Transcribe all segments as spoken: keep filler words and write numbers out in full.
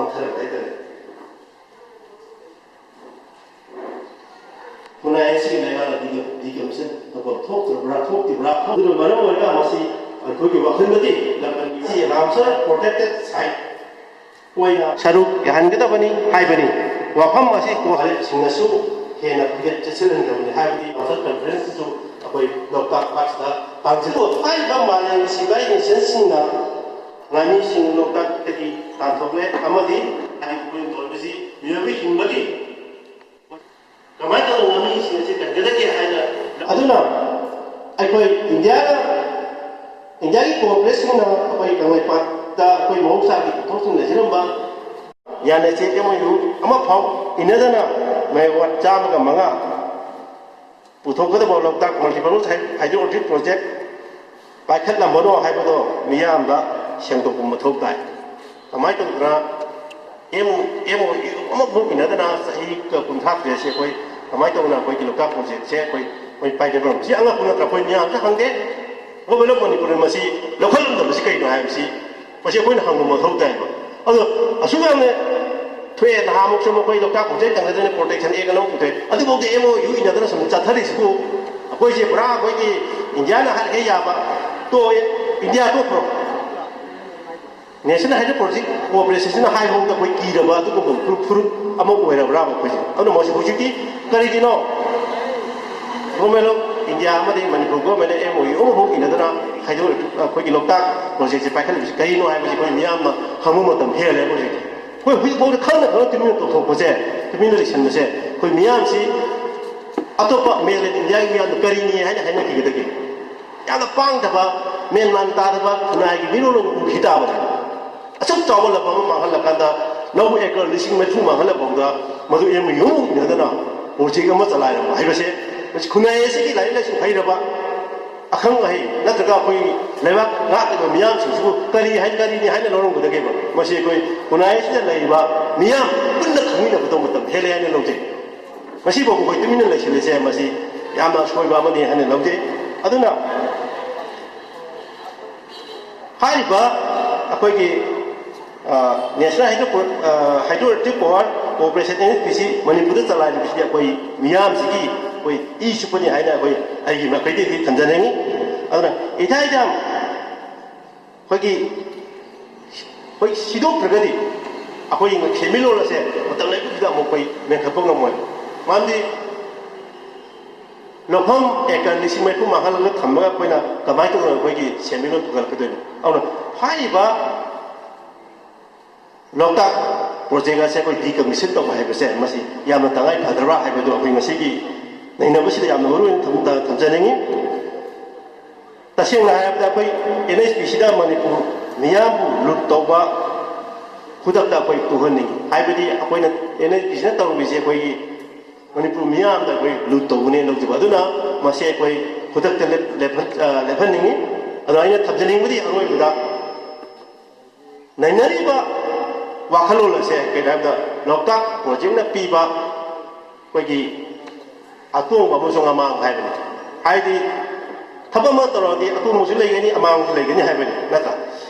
ꯄꯥꯡꯊꯔꯛꯄ ꯍꯥꯏꯇꯥꯔꯦ꯫ ꯈꯨꯟꯅꯥꯏ ꯑꯁꯤꯒꯤ ꯂꯩꯉꯥꯛꯅ ꯗꯤꯀꯝ-, ꯗꯤꯀꯝꯁꯟ ꯇꯧꯐꯝ ꯊꯣꯛꯇ꯭ꯔꯕ꯭ꯔꯥ, ꯊꯣꯛꯇ꯭ꯔꯤꯕ꯭ꯔꯥ? ꯑꯗꯨꯅ ꯃꯔꯝ ꯑꯣꯏꯔꯒ ꯃꯁꯤ ꯑꯩꯈꯣꯏꯒꯤ ꯋꯥꯈꯜꯗꯗꯤ ꯂꯝꯗꯝꯒꯤ ꯔꯥꯝꯁꯔ ꯄ꯭ꯔꯣꯇꯦꯛꯇꯦꯠ ꯁꯥꯏꯠ ꯑꯣꯏꯅ ꯁꯔꯨꯛ ꯌꯥꯍꯟꯒꯗꯕꯅꯤ ꯍꯥꯏꯕꯅꯤ꯫ ꯋꯥꯐꯝ ꯑꯁꯤ ꯀꯣꯍꯔꯦꯠꯁꯤꯡꯅꯁꯨ ꯍꯦꯟꯅ ꯐꯤꯔꯦꯞ ꯆꯦꯠꯁꯤꯜꯍꯟꯒꯗꯕꯅꯤ ꯍꯥꯏꯕꯗꯤ ꯀꯥꯎꯟꯁꯤꯜ ꯀꯟꯐꯔꯦꯟꯁꯇꯁꯨ ꯑꯩꯈꯣꯏ ꯂꯣꯛꯇꯥꯛ ꯄꯥꯠꯁꯤꯗ ꯇꯥꯡꯁꯤꯜꯂꯨ ꯍꯥꯏꯔꯤꯕ ꯃꯥꯂꯦꯝꯒꯤ ꯁꯤꯚꯤꯂꯥꯏꯖꯦꯁꯟꯁꯤꯡꯅ ꯉꯥꯃꯤꯁꯤꯡ ꯂꯣꯛꯇꯥꯛꯇꯒꯤ ꯇꯥꯟꯊꯣꯛꯂꯦ ꯑꯃꯗꯤ ꯍꯥꯏꯔꯤꯕ ꯇꯧꯔꯤꯕꯁꯤ ꯃꯤꯑꯣꯏꯕ ꯍꯤꯡꯕꯒꯤ ꯀꯃꯥꯏꯅ ꯇꯧꯗꯅ ꯉꯥꯃꯤꯁꯤꯡ ꯑꯁꯤ ꯀꯟꯒꯗꯒꯦ ꯍꯥꯏꯅ꯫ ꯑꯗꯨꯅ ꯑꯩꯈꯣꯏ ꯏꯟꯗꯤꯌꯥꯅ, ꯏꯟꯗꯤꯌꯥꯒꯤ ꯀꯣꯔꯄꯣꯔꯦꯠꯁꯤꯡꯅ ꯑꯩꯈꯣꯏ ꯀꯪꯂꯩꯄꯥꯛꯇ ꯑꯩꯈꯣꯏ ꯃꯍꯧꯁꯥꯒꯤ ꯄꯣꯠꯊꯣꯛꯁꯤꯡ ꯂꯩꯖꯔꯝꯕ ꯌꯥꯅꯆꯦ ꯑꯦꯝ ꯑꯣ ꯌꯨ ꯑꯃꯐꯥꯎ ꯏꯟꯅꯗꯅ ꯃꯦꯒꯥꯋꯥꯠ ꯆꯥꯝꯃꯒ ꯃꯉꯥ ꯄꯨꯊꯣꯛꯀꯗꯕ ꯂꯣꯛꯇꯥꯛ ꯃꯜꯇꯤꯄꯔꯄꯁ ꯍꯥꯏꯗ꯭ꯔꯣ ꯏꯂꯦꯛꯇ꯭ꯔꯤꯛ ꯄ꯭ꯔꯣꯖꯦꯛ ꯄꯥꯏꯈꯠꯂꯝꯕꯅꯣ ꯍꯥꯏꯕꯗꯣ ꯃꯤꯌꯥꯝꯗ ꯁꯦꯡꯗꯣꯛꯄ ꯃꯊꯧ ꯇꯥꯏ꯫ ꯀꯃꯥꯏꯅ ꯇꯧꯗꯅ M O, M O U ꯑꯃꯐꯥꯎ ꯏꯟꯅꯗꯅ ꯆꯍꯤ ꯀꯨꯟꯊ꯭ꯔꯥ ꯇꯔꯦꯠꯁꯦ ꯑꯩꯈꯣꯏ ꯀꯃꯥꯏꯅ ꯇꯧꯗꯅ ꯑꯩꯈꯣꯏꯒꯤ ꯂꯣꯛꯇꯥꯛ ꯄ꯭ꯔꯣꯖꯦꯛꯁꯦ ꯑꯩꯈꯣꯏ, ꯑꯩꯈꯣꯏ ꯄꯥꯏꯗꯕꯅꯣ? ꯁꯤ ꯑꯉꯛꯄ ꯅꯠꯇ꯭ꯔꯥ? ꯑꯩꯈꯣꯏ ꯃꯤꯌꯥꯝꯁꯨ ꯍꯪꯗꯦ, ꯒꯣꯔꯃꯦꯟ ꯑꯣꯐ ꯃꯅꯤꯄꯨꯔꯅ ꯃꯁꯤ ꯂꯧꯈꯠꯂꯝꯗꯕꯁꯤ ꯀꯩꯅꯣ ꯍꯥꯏꯕꯁꯤ ꯃꯁꯤ ꯑꯩꯈꯣꯏꯅ ꯍꯪꯕ ꯃꯊꯧ ꯇꯥꯏꯕ꯫ ꯑꯗꯣ ꯑꯁꯨꯛ ꯌꯥꯝꯅ ꯊꯣꯛꯑꯦ, ꯅꯍꯥꯟꯃꯨꯛꯁꯨ ꯃꯈꯣꯏ ꯂꯣꯛꯇꯥꯛ ꯄ꯭ꯔꯣꯖꯦꯛ ꯆꯪꯒꯗꯅ ꯄ꯭ꯔꯣꯇꯦꯛꯁꯟ ꯑꯦꯛ ꯑꯅꯧꯕ ꯄꯨꯊꯣꯛꯑꯦ, ꯑꯗꯨꯐꯥꯎꯗ ꯑꯦꯝ ꯑꯣ ꯌꯨ ꯏꯟꯅꯗꯅ ꯁꯨꯝ ꯆꯠꯊꯔꯤꯁꯤꯕꯨ ꯑꯩꯈꯣꯏꯁꯦ ꯄꯨꯔꯥ ꯑꯩꯈꯣꯏꯒꯤ ꯏꯟꯗꯤꯌꯥꯅ ꯍꯥꯏꯔꯤꯈꯩ ꯌꯥꯕ ꯇꯣꯛꯑꯦ, ꯏꯟꯗꯤꯌꯥ ꯇꯣꯛꯈ꯭ꯔꯣ꯫ ꯅꯦꯁꯅꯦꯜ ꯍꯥꯏꯗ꯭ꯔꯣ ꯄ꯭ꯔꯣꯖꯦꯛ ꯀꯣꯑꯣꯄꯔꯦꯁꯟꯁꯤꯅ ꯍꯥꯏꯕ ꯐꯥꯎꯗ ꯑꯩꯈꯣꯏ ꯀꯤꯔꯕ ꯑꯗꯨꯒꯨꯝꯕ ꯐꯨꯔꯨꯞ, ꯐꯨꯔꯨꯞ ꯑꯃ ꯑꯣꯏꯔꯕ꯭ꯔꯥ ꯑꯩꯈꯣꯏꯁꯦ? ꯑꯗꯨꯅ ꯃꯣꯏꯁꯦ ꯍꯧꯖꯤꯛꯇꯤ ꯀꯔꯤꯒꯤꯅꯣ ꯒꯣꯔꯃꯦꯟ ꯑꯣꯐ ꯏꯟꯗꯤꯌꯥ ꯑꯃꯗꯤ ꯃꯅꯤꯄꯨꯔ ꯒꯣꯔꯃꯦꯟꯅ ꯑꯦꯝ ꯑꯣ ꯌꯨ ꯑꯃꯐꯥꯎ ꯏꯟꯅꯗꯅ ꯍꯥꯏꯗꯣꯛ-, ꯑꯩꯈꯣꯏꯒꯤ ꯂꯣꯛꯇꯥꯛ ꯄ꯭ꯔꯣꯖꯦꯛꯁꯦ ꯄꯥꯏꯈꯠꯂꯤꯕꯁꯤ ꯀꯔꯤꯅꯣ ꯍꯥꯏꯕꯁꯤ ꯑꯩꯈꯣꯏ ꯃꯤꯌꯥꯝꯅ ꯈꯪꯕ ꯃꯇꯝ ꯍꯦꯜꯂꯦ ꯍꯧꯖꯤꯛ꯫ ꯑꯩꯈꯣꯏ ꯍꯧꯖꯤꯛꯐꯥꯎꯗ ꯈꯪꯅ ꯈꯪꯅ ꯇꯨꯃꯤꯟꯅ ꯇꯧꯊꯣꯛꯄꯁꯦ, ꯇꯨꯃꯤꯟꯅ ꯂꯩꯁꯟꯕꯁꯦ ꯑꯩꯈꯣꯏ ꯃꯤꯌꯥꯝꯁꯤ ꯑꯇꯣꯞꯄ ꯃꯦꯟꯂꯦꯟ ꯏꯟꯗꯤꯌꯥꯒꯤ ꯃꯤꯌꯥꯝꯅ ꯀꯔꯤꯅꯤ ꯍꯥꯏꯅ ꯍꯥꯏꯅꯈꯤꯒꯗꯒꯦ? ꯌꯥꯝꯅ ꯄꯥꯡꯗꯕ, ꯃꯦꯟ ꯃꯥꯟ ꯇꯥꯗꯕ ꯈꯨꯟꯅꯥꯏꯒꯤ ꯃꯤꯔꯣꯜ ꯑꯣꯏꯅ ꯎꯈꯤ ꯇꯥꯕꯅꯤ꯫ ꯑꯁꯨꯛ ꯆꯥꯎꯕ ꯂꯝ ꯑꯃ ꯃꯥꯡꯍꯜꯂꯀꯥꯟꯗ ꯂꯧ ꯑꯦꯀꯔ ꯂꯤꯁꯤꯡ ꯃꯔꯤꯐꯨ ꯃꯥꯡꯍꯜꯂꯐꯥꯎꯗ ꯃꯗꯨ ꯑꯦꯝ ꯑꯣ ꯌꯨ ꯏꯟꯅꯗꯅ ꯄ꯭ꯔꯣꯖꯦꯛ ꯑꯃ ꯆꯂꯥꯏꯔꯝꯕ ꯍꯥꯏꯕꯁꯦ, ꯃꯁꯤ ꯈꯨꯟꯅꯥꯏ ꯑꯁꯤꯒꯤ ꯂꯥꯏꯔꯤꯛ ꯂꯥꯏꯁꯨ ꯍꯩꯔꯕ ꯑꯈꯪ ꯑꯍꯩ ꯅꯠꯇ꯭ꯔꯒ ꯑꯩꯈꯣꯏ ꯂꯩꯕꯥꯛ ꯉꯥꯛꯂꯤꯕ ꯃꯤꯌꯥꯝꯁꯤꯡꯁꯤꯕꯨ ꯀꯔꯤ ꯍꯥꯏ-, ꯀꯔꯤꯅꯤ ꯍꯥꯏꯅ ꯂꯧꯔꯝꯒꯗꯒꯦꯕ? ꯃꯁꯤ ꯑꯩꯈꯣꯏ ꯈꯨꯟꯅꯥꯏ ꯑꯁꯤꯗ ꯂꯩꯔꯤꯕ ꯃꯤꯌꯥꯝ ꯄꯨꯟꯅ ꯈꯪꯃꯤꯟꯅꯕꯗ ꯃꯇꯝ ꯍꯦꯜꯂꯦ ꯍꯥꯏꯅ ꯂꯧꯖꯩ꯫ ꯃꯁꯤꯐꯥꯎ ꯑꯩꯈꯣꯏ ꯇꯨꯃꯤꯟꯅ ꯂꯩꯁꯤꯜꯂꯤꯁꯦ ꯃꯁꯤ ꯌꯥꯝꯅ ꯑꯁꯣꯏꯕ ꯑꯃꯅꯤ ꯍꯥꯏꯅ ꯂꯧꯖꯩ꯫ ꯑꯗꯨꯅ ꯍꯥꯏꯔꯤꯕ ꯑꯩꯈꯣꯏꯒꯤ National Hydro Hydro Electric Power Corporation, N H P C, ꯃꯅꯤꯄꯨꯔꯗ ꯆꯂꯥꯏꯔꯤꯕꯁꯤꯗꯤ ꯑꯩꯈꯣꯏ ꯃꯤꯌꯥꯝꯁꯤꯒꯤ ꯑꯩꯈꯣꯏ ꯏ ꯁꯨꯞꯄꯅꯤ ꯍꯥꯏꯅ ꯑꯩꯈꯣꯏ ꯑꯩꯒꯤ ꯃꯥꯏꯀꯩꯗꯒꯤ ꯊꯝꯖꯅꯤꯡꯉꯤ꯫ ꯑꯗꯨꯅ ꯏꯊꯥ ꯏꯊꯥ ꯑꯩꯈꯣꯏꯒꯤ ꯑꯩꯈꯣꯏ ꯁꯤꯗꯣꯛꯇ꯭ꯔꯒꯗꯤ ꯑꯩꯈꯣꯏꯒꯤ ꯁꯦꯟꯃꯤꯠꯂꯣꯟ ꯑꯁꯦ ꯃꯇꯝ ꯂꯩꯕꯗꯨꯗ ꯑꯃꯨꯛ ꯑꯩꯈꯣꯏ ꯃꯦꯟꯈꯠꯄ ꯉꯝꯃꯣꯏ꯫ ꯃꯔꯝꯗꯤ ꯂꯧꯐꯝ ꯑꯦꯀꯔ ꯂꯤꯁꯤꯡ ꯃꯔꯤꯐꯨ ꯃꯥꯡꯍꯜꯂꯒ ꯊꯝꯃꯒ ꯑꯩꯈꯣꯏꯅ ꯀꯃꯥꯏꯅ ꯇꯧꯗꯅ ꯑꯩꯈꯣꯏꯒꯤ ꯁꯦꯟꯃꯤꯠꯂꯣꯟ ꯄꯨꯈꯠꯂꯛꯀꯗꯣꯏꯅꯣ? ꯑꯗꯨꯅ ꯍꯥꯏꯔꯤꯕ ꯂꯣꯛꯇꯥꯛ ꯄ꯭ꯔꯣꯖꯦꯛ ꯑꯁꯦ ꯑꯩꯈꯣꯏ ꯗꯤꯀꯃꯤꯁꯟ ꯇꯧꯕ ꯍꯥꯏꯕꯁꯦ ꯃꯁꯤ ꯌꯥꯝꯅ ꯇꯉꯥꯏ ꯐꯗ꯭ꯔꯕ꯭ꯔꯥ ꯍꯥꯏꯕꯗꯨ ꯑꯩꯈꯣꯏ ꯉꯁꯤꯒꯤ ꯅꯩꯅꯕꯁꯤꯗ ꯌꯥꯝꯅ ꯃꯔꯨ ꯑꯣꯏꯅ ꯊꯝ-, ꯊꯝꯖꯅꯤꯡꯉꯤ꯫ ꯇꯁꯦꯡꯅ ꯍꯥꯏꯔꯕꯗ ꯑꯩꯈꯣꯏ N H P Cꯗ ꯃꯅꯤꯄꯨꯔ ꯃꯤꯌꯥꯝꯕꯨ ꯂꯨꯠ ꯇꯧꯕ ꯈꯨꯗꯛꯇ ꯑꯩꯈꯣꯏ ꯇꯣꯛꯍꯟꯅꯤꯡꯉꯤ꯫ ꯍꯥꯏꯕꯗꯤ ꯑꯩꯈꯣꯏꯅ N H P Cꯅ ꯇꯧꯔꯝꯃꯤꯁꯦ ꯑꯩꯈꯣꯏꯒꯤ ꯃꯅꯤꯄꯨꯔ ꯃꯤꯌꯥꯝꯗ ꯑꯩꯈꯣꯏ ꯂꯨꯠ ꯇꯧꯕꯅꯦꯅ ꯂꯧꯖꯕ꯫ ꯑꯗꯨꯅ ꯃꯁꯤ ꯑꯩꯈꯣꯏ ꯈꯨꯗꯛꯇ ꯂꯦꯞ-, ꯂꯦꯞꯍꯟ-, ꯑ, ꯂꯦꯞꯍꯟꯅꯤꯡꯉꯤ꯫ ꯑꯗꯣ ꯑꯩꯅ ꯊꯝꯖꯅꯤꯡꯕꯗꯤ ꯑꯔꯣꯏꯕꯗ ꯅꯩꯅꯔꯤꯕ ꯋꯥꯈꯜꯂꯣꯟ ꯑꯁꯦ ꯀꯩꯅꯣ ꯍꯥꯏꯕꯗ ꯂꯣꯛꯇꯥꯛ ꯄ꯭ꯔꯣꯖꯦꯛꯅ ꯄꯤꯕ ꯑꯩꯈꯣꯏꯒꯤ ꯑꯇꯣꯡꯕ ꯑꯃꯁꯨꯡ ꯑꯃꯥꯡꯕ ꯍꯥꯏꯕꯅꯤ꯫ ꯍꯥꯏꯗꯤ ꯊꯕꯛ ꯑꯃ ꯇꯧꯔꯗꯤ ꯑꯇꯣꯡꯕꯁꯨ ꯂꯩꯒꯅꯤ, ꯑꯃꯥꯡꯕꯁꯨ ꯂꯩꯒꯅꯤ ꯍꯥꯏꯕꯅꯤ ꯅꯠꯇ꯭ꯔꯥ?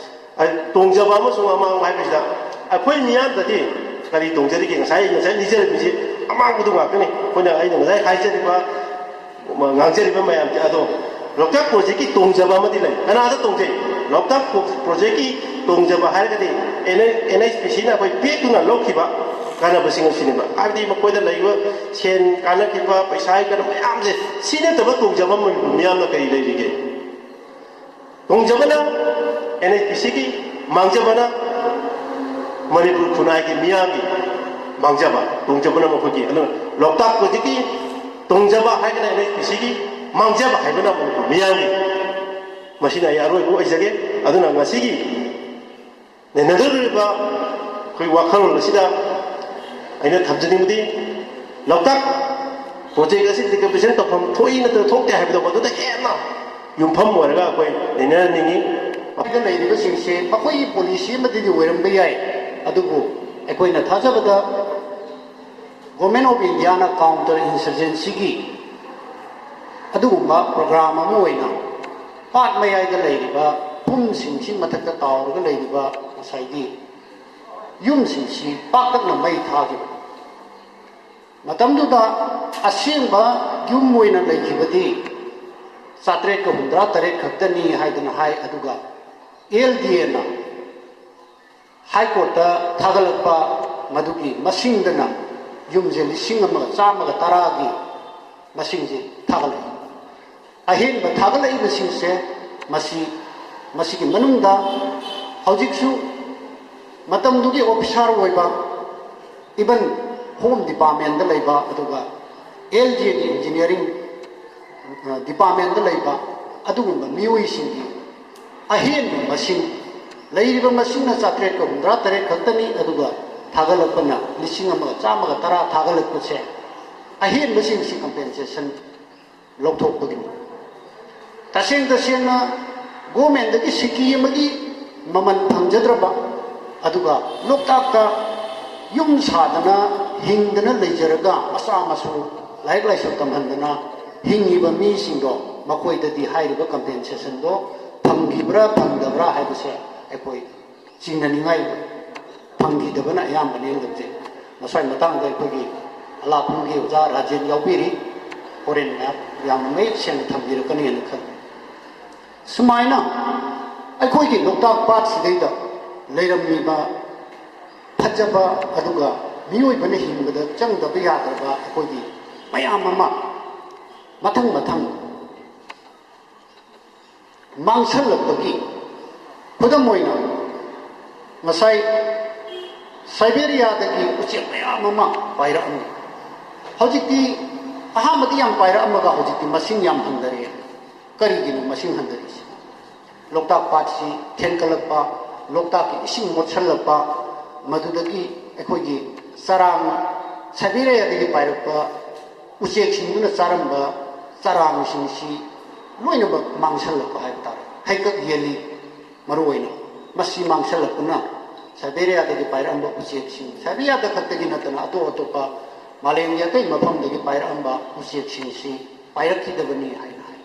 ꯑ, ꯇꯣꯡꯖꯕ ꯑꯃꯁꯨꯡ ꯑꯃꯥꯡꯕ ꯍꯥꯏꯕꯁꯤꯗ ꯑꯩꯈꯣꯏ ꯃꯤꯌꯥꯝꯗꯗꯤ ꯀꯔꯤ ꯇꯣꯡꯖꯔꯤꯒꯦ? ꯉꯁꯥꯏ, ꯉꯁꯥꯏ ꯂꯤꯖꯔꯝꯃꯤꯁꯤ ꯑꯃꯥꯡꯕꯗꯨ ꯉꯥꯛꯇꯅꯤ꯫ ꯑꯩꯈꯣꯏꯅ, ꯑꯩꯅ ꯉꯁꯥꯏ ꯍꯥꯏꯖꯔꯤꯕ, ꯉꯥꯡꯖꯔꯤꯕ ꯃꯌꯥꯝꯁꯦ꯫ ꯑꯗꯣ ꯂꯣꯛꯇꯥꯛ ꯄ꯭ꯔꯣꯖꯦꯛꯀꯤ ꯇꯣꯡꯖꯕ ꯑꯃꯗꯤ ꯂꯩ꯫ ꯀꯅꯥꯗ ꯇꯣꯡꯖꯩ? ꯂꯣꯛꯇꯥꯛ ꯄ꯭ꯔꯣ-, ꯄ꯭ꯔꯣꯖꯦꯛꯀꯤ ꯇꯣꯡꯖꯕ ꯍꯥꯏꯔꯒꯗꯤ N-, N H P Cꯅ ꯑꯩꯈꯣꯏ ꯄꯤꯛꯇꯨꯅ ꯂꯧꯈꯤꯕ ꯀꯥꯟꯅꯕꯁꯤꯡ ꯑꯁꯤꯅꯦꯕ꯫ ꯍꯥꯏꯕꯗꯤ ꯃꯈꯣꯏꯗ ꯂꯩꯔꯤꯕ ꯁꯦꯟ ꯀꯥꯟꯅꯈꯤꯕ, ꯄꯩꯁꯥꯒꯤ ꯀꯥꯟꯅꯕ ꯃꯌꯥꯝꯁꯦ, ꯁꯤ ꯅꯠꯇꯕ ꯇꯣꯡꯖꯕ ꯃꯅꯤꯄꯨꯔ ꯃꯤꯌꯥꯝꯅ ꯀꯔꯤ ꯂꯩꯔꯤꯒꯦ? ꯇꯣꯡꯖꯕꯅ N H P Cꯒꯤ, ꯃꯥꯡꯖꯕꯅ ꯃꯅꯤꯄꯨꯔ ꯈꯨꯟꯅꯥꯏꯒꯤ ꯃꯤꯌꯥꯝꯒꯤ ꯃꯥꯡꯖꯕ, ꯇꯣꯡꯖꯕꯅ ꯃꯈꯣꯏꯒꯤ꯫ ꯑꯗꯨꯅ ꯂꯣꯛꯇꯥꯛ ꯄ꯭ꯔꯣꯖꯦꯛꯀꯤ ꯇꯣꯡꯖꯕ ꯍꯥꯏꯒꯅ N H P Cꯒꯤ, ꯃꯥꯡꯖꯕ ꯍꯥꯏꯕꯅ ꯃꯅꯤꯄꯨꯔ ꯃꯤꯌꯥꯝꯒꯤ꯫ ꯃꯁꯤꯅ ꯑꯩ ꯑꯔꯣꯏꯕ ꯑꯣꯏꯖꯒꯦ꯫ ꯑꯗꯨꯅ ꯉꯁꯤꯒꯤ ꯅꯩꯅꯗꯧꯔꯤꯕ ꯑꯩꯈꯣꯏ ꯋꯥꯈꯜꯂꯣꯟ ꯑꯁꯤꯗ ꯑꯩꯅ ꯊꯝꯖꯅꯤꯡꯕꯗꯤ, ꯂꯣꯛꯇꯥꯛ ꯄ꯭ꯔꯣꯖꯦꯛ ꯑꯁꯤ ꯗꯤꯀꯝꯄꯤꯁꯟ ꯇꯧꯐꯝ ꯊꯣꯛꯏ ꯅꯠꯇ꯭ꯔꯒ ꯊꯣꯛꯇꯦ ꯍꯥꯏꯕꯗꯣ ꯃꯗꯨꯗ ꯍꯦꯟꯅ ꯌꯨꯝꯐꯝ ꯑꯣꯏꯔꯒ ꯑꯩꯈꯣꯏ ꯅꯩꯅꯍꯟꯅꯤꯡꯉꯤ꯫ ꯗ ꯂꯩꯔꯤꯕꯁꯤꯡꯁꯦ ꯃꯈꯣꯏꯒꯤ ꯄꯣꯂꯤꯁꯤ ꯑꯃꯗꯤ ꯑꯣꯏꯔꯝꯕ ꯌꯥꯏ, ꯑꯗꯨꯕꯨ ꯑꯩꯈꯣꯏꯅ ꯊꯥꯖꯕꯗ Government of Indiaꯅ counter insurgencyꯒꯤ ꯑꯗꯨꯒꯨꯝꯕ program ꯑꯃ ꯑꯣꯏꯅ ꯄꯥꯠ ꯃꯌꯥꯏꯗ ꯂꯩꯔꯤꯕ ꯐꯨꯝꯁꯤꯡꯁꯤ ꯃꯊꯛꯇ ꯇꯥꯎꯔꯒ ꯂꯩꯔꯤꯕ ꯉꯁꯥꯏꯒꯤ ꯌꯨꯝꯁꯤꯡꯁꯤ ꯄꯥꯛꯇꯛꯅ ꯃꯩ ꯊꯥꯈꯤꯕ꯫ ꯃꯇꯝꯗꯨꯗ ꯑꯁꯦꯡꯕ ꯌꯨꯝ ꯑꯣꯏꯅ ꯂꯩꯈꯤꯕꯗꯤ ꯆꯥꯇ꯭ꯔꯦꯠꯀ ꯍꯨꯝꯗ꯭ꯔꯥ ꯇꯔꯦꯠ ꯈꯛꯇꯅꯤ ꯍꯥꯏꯗꯅ ꯍꯥꯏ꯫ ꯑꯗꯨꯒ ꯑꯦꯜ ꯗꯤ ꯑꯦꯅ ꯍꯥꯏ ꯀꯣꯔꯠꯇ ꯊꯥꯒꯠꯂꯛꯄ ꯃꯗꯨꯒꯤ ꯃꯁꯤꯡꯗꯅ ꯌꯨꯝꯁꯦ ꯂꯤꯁꯤꯡ ꯑꯃꯒ ꯆꯥꯝꯃꯒ ꯇꯔꯥꯒꯤ ꯃꯁꯤꯡꯁꯦ ꯊꯥꯒꯠꯂꯛꯏ꯫ ꯑꯍꯦꯟꯕ ꯊꯥꯒꯠꯂꯛꯏꯕꯁꯤꯡꯁꯦ ꯃꯁꯤ, ꯃꯁꯤꯒꯤ ꯃꯅꯨꯡꯗ ꯍꯧꯖꯤꯛꯁꯨ ꯃꯇꯝꯗꯨꯒꯤ ꯑꯣꯐꯤꯁꯥꯔ ꯑꯣꯏꯕ, even ꯍꯣꯝ ꯗꯤꯄꯥꯔꯠꯃꯦꯟꯗ ꯂꯩꯕ, ꯑꯗꯨꯒ ꯑꯦꯜ ꯖꯦꯒꯤ ꯏꯟꯖꯤꯅꯤꯌꯥꯔꯤꯡ ꯗꯤꯄꯥꯔꯠꯃꯦꯟꯗ ꯂꯩꯕ ꯑꯗꯨꯒꯨꯝꯕ ꯃꯤꯑꯣꯏꯁꯤꯡꯒꯤ ꯑꯍꯦꯟꯕ ꯃꯁꯤꯡ, ꯂꯩꯔꯤꯕ ꯃꯁꯤꯡꯅ ꯆꯥꯇ꯭ꯔꯦꯠꯀ ꯍꯨꯝꯗ꯭ꯔꯥ ꯇꯔꯦꯠ ꯈꯛꯇꯅꯤ, ꯑꯗꯨꯒ ꯊꯥꯒꯠꯂꯛꯄꯅ ꯂꯤꯁꯤꯡ ꯑꯃꯒ ꯆꯥꯝꯃꯒ ꯇꯔꯥ ꯊꯥꯒꯠꯂꯛꯄꯁꯦ, ꯑꯍꯦꯟꯕꯁꯤꯡꯁꯤ ꯀꯝꯄꯦꯟꯁꯦꯁꯟ ꯂꯧꯊꯣꯛꯄꯒꯤꯅꯤ꯫ ꯇꯁꯦꯡ ꯇꯁꯦꯡꯅ ꯒꯣꯔꯃꯦꯟꯗꯒꯤ ꯁꯤꯀꯤ ꯑꯃꯒꯤ ꯃꯃꯜ ꯐꯪꯖꯗ꯭ꯔꯕ, ꯑꯗꯨꯒ ꯂꯣꯛꯇꯥꯛꯇ ꯌꯨꯝ ꯁꯥꯗꯅ ꯍꯤꯡꯗꯅ ꯂꯩꯖꯔꯒ ꯃꯆꯥ ꯃꯁꯨ ꯂꯥꯏꯔꯤꯛ ꯂꯥꯏꯁꯨ ꯇꯝꯍꯟꯗꯅ ꯍꯤꯡꯉꯤꯕ ꯃꯤꯁꯤꯡꯗꯣ, ꯃꯈꯣꯏꯗꯗꯤ ꯍꯥꯏꯔꯤꯕ ꯀꯝꯄꯦꯟꯁꯦꯁꯟꯗꯣ ꯐꯪꯈꯤꯕ꯭ꯔꯥ ꯐꯪꯗꯕ꯭ꯔꯥ ꯍꯥꯏꯕꯁꯦ ꯑꯩꯈꯣꯏ ꯆꯤꯡꯅꯅꯤꯡꯉꯥꯏ ꯐꯪꯈꯤꯗꯕꯅ ꯑꯌꯥꯝꯕꯅꯦꯅ ꯂꯧꯖꯩ꯫ ꯃꯁ꯭ꯋꯥꯏ ꯃꯇꯥꯡꯗ ꯑꯩꯈꯣꯏꯒꯤ ꯑꯂꯥꯞꯄꯨꯡꯒꯤ ꯑꯣꯖꯥ ꯔꯥꯖꯦꯟ ꯌꯥꯎꯕꯤꯔꯤ, ꯍꯣꯔꯦꯟ ꯃꯌꯥꯝ ꯌꯥꯝꯅ ꯃꯌꯦꯛ ꯁꯦꯡꯅ ꯊꯝꯕꯤꯔꯛꯀꯅꯤꯅ ꯈꯜꯂꯤ꯫ ꯁꯨꯃꯥꯏꯅ ꯑꯩꯈꯣꯏꯒꯤ ꯂꯣꯛꯇꯥꯛ ꯄꯥꯠꯁꯤꯗꯩꯗ ꯂꯩꯔꯝꯃꯤꯕ ꯐꯖꯕ, ꯑꯗꯨꯒ ꯃꯤꯑꯣꯏꯕꯅ ꯍꯤꯡꯕꯗ ꯆꯪꯗꯕ ꯌꯥꯗ꯭ꯔꯕ ꯑꯩꯈꯣꯏꯒꯤ ꯃꯌꯥꯝ ꯑꯃ ꯃꯊꯪ ꯃꯊꯪ ꯃꯥꯡꯁꯜꯂꯛꯄꯒꯤ ꯈꯨꯗꯝ ꯑꯣꯏꯅ, ꯉꯁꯥꯏ ꯁꯥꯏꯕꯦꯔꯤꯌꯥꯗꯒꯤ ꯎꯆꯦꯛ ꯃꯌꯥꯝ ꯑꯃ ꯄꯥꯏꯔꯛꯑꯝꯃꯤ꯫ ꯍꯧꯖꯤꯛꯇꯤ ꯑꯍꯥꯟꯕꯗꯤ ꯌꯥꯝ ꯄꯥꯏꯔꯛꯑꯝꯃꯒ ꯍꯧꯖꯤꯛꯇꯤ ꯃꯁꯤꯡ ꯌꯥꯝ ꯍꯟꯊꯔꯛꯑꯦ꯫ ꯀꯔꯤꯒꯤꯅꯣ ꯃꯁꯤꯡ ꯍꯟꯊꯔꯤꯁꯤ? ꯂꯣꯛꯇꯥꯛ ꯄꯥꯠꯁꯤ ꯊꯦꯟꯒꯠꯂꯛꯄ, ꯂꯣꯛꯇꯥꯛꯀꯤ ꯏꯁꯤꯡ ꯃꯣꯠꯁꯜꯂꯛꯄ, ꯃꯗꯨꯗꯒꯤ ꯑꯩꯈꯣꯏꯒꯤ ꯆꯔꯥꯡ, ꯁꯥꯏꯕꯦꯔꯤꯌꯥꯗꯒꯤ ꯄꯥꯏꯔꯛꯄ ꯎꯆꯦꯛꯁꯤꯡꯗꯨꯅ ꯆꯥꯔꯝꯕ ꯆꯔꯥꯡꯁꯤꯡꯁꯤ ꯂꯣꯏꯅꯃꯛ ꯃꯥꯡꯁꯜꯂꯛꯄ ꯍꯥꯏꯕ ꯇꯥꯔꯦ꯫ ꯍꯩꯀꯛ ꯌꯦꯜꯂꯤ ꯃꯔꯨꯑꯣꯏꯅ꯫ ꯃꯁꯤ ꯃꯥꯡꯁꯜꯂꯛꯄꯅ ꯁꯥꯏꯕꯦꯔꯤꯌꯥꯗꯒꯤ ꯄꯥꯏꯔꯛꯑꯝꯕ ꯎꯆꯦꯛꯁꯤꯡ, ꯁꯥꯏꯕꯦꯔꯤꯌꯥꯗ ꯈꯛꯇꯒꯤ ꯅꯠꯇꯅ ꯑꯇꯣꯞ ꯑꯇꯣꯞꯄ ꯃꯥꯂꯦꯝꯒꯤ ꯑꯇꯩ ꯃꯐꯝꯗꯒꯤ ꯄꯥꯏꯔꯛꯑꯝꯕ ꯎꯆꯦꯛꯁꯤꯡꯁꯤ ꯄꯥꯏꯔꯛꯈꯤꯗꯕꯅꯤ ꯍꯥꯏꯅ ꯍꯥꯏ꯫